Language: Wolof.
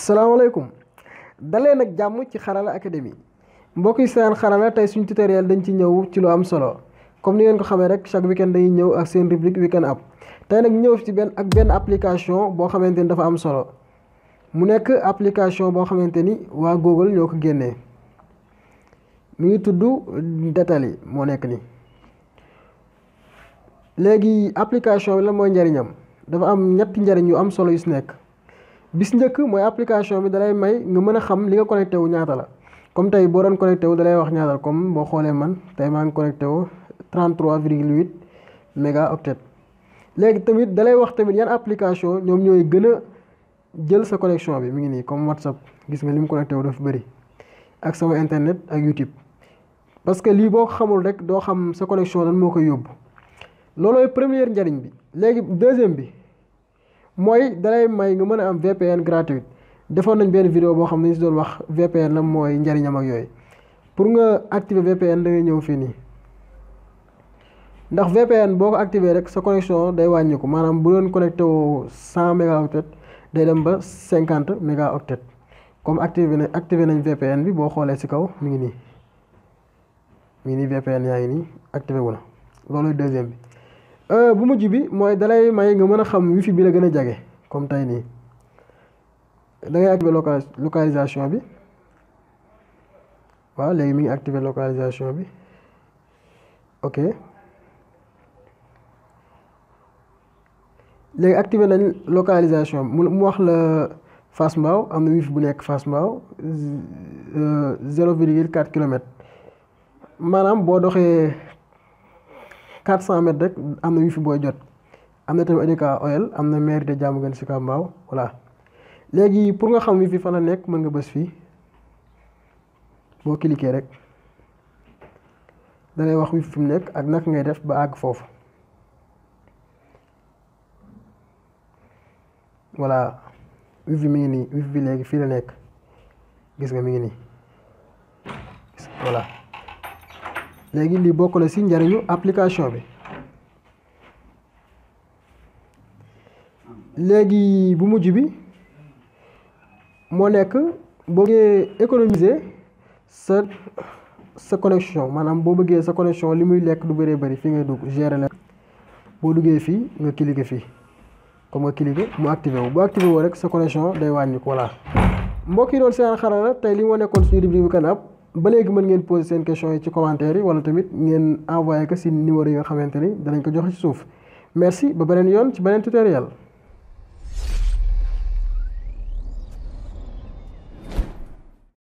salaamaaleykum dalee nag jàmm ci Xarala Academy mbokk yi seen Xarala tey suñu tutoriel dañ ci ñëw ci lu am solo comme ni ngeen ko xamee rek chaque weekend dañuy ñëw ak seen rubrique weekend app tey nag ñëw ci benn application boo xamante ni dafa am solo mu nekk application boo xamante ni waa Google ñoo ko génnee mu ngi tudd Dataly moo nekk ni léegi application bi la mooy njariñam dafa am ñetti njariñ yu am solo yu si nekk. bis njëkk mooy application bi dalay may nga mën a xam li nga connecté wu ñaata la comme tey boo doon connecté wu dalay wax ñaata la comme boo xoolee man tey maa ngi connecté wu 33,8 mégaoctet léegi tamit dalay wax tamit yan application ñoom ñooy gën a jël sa connexion bi mi ngi nii comme WhatsApp gis nga li mu connecté wu dafa bëri ak sama internet ak YouTube parce que lii boo ko xamul rek doo xam sa connexion lan moo koy yóbbu loolooy première njariñ bi. léegi deuxième bi mooy dalay may nga mën a am VPN gratuite defoon nañ benn vidéo boo xam ne ñu si doon wax VPN la mooy njariñam ak yooyu pour nga activer VPN da ngay ñëw fii nii ndax VPN boo ko activer rek sa connexion day wàññiku maanaam bu doon connecté woo 100 mégaoctet day dem ba 50 mégaoctet comme activé nañ VPN bi boo xoolee si kaw mi ngi nii VPN yaa ngi nii activé wu na looluy deuxième bi. bu mujj bi mooy dalay may nga mën a xam wifi bi la gën a jage comme tey nii da ngay activer localisation bi waaw léegi mi ngi activer localisation bi ok léegi activer nañ localisation bi mu wax la Fass Mbao am na wifi bu nekk Fass Mbao 0,4 kilomètres maanaam boo doxee 400 mètres rek am na wifi booy jot am na tamit EDK OL am na mairie de Diamaguène Sicap Mbao voilà léegi pour nga xam wifi fan la nekk mën nga bës fii boo cliquer rek da lay wax wifi fi mu nekk ak naka ngay def ba àgg foofu voilà wifi mi ngi nii wifi bi léegi fii la nekk gis nga mi ngi nii voilà. léegi lii bokk na ci njariñu application bi léegi bu mujj bi moo nekk boo bëggee économiser sa connexion maanaam boo bëggee sa connexion li muy lekk du bëree bëri fii ngay dugg gérer la boo duggee fii nga cliquer fii comme nga cliquer mu activé wu bu activé woo rek sa connexion day wàññi ko voilà. mbokk yi doon seen Xarala tey li moo nekkoon suñu rubrique weekend app ba léegi mën ngeen poser seen question yi ci commentaire yi wala tamit ngeen envoyé ko ci numéro yi nga xamante ni danañ ko joxe ci suuf merci ba beneen yoon ci beneen tutoriel.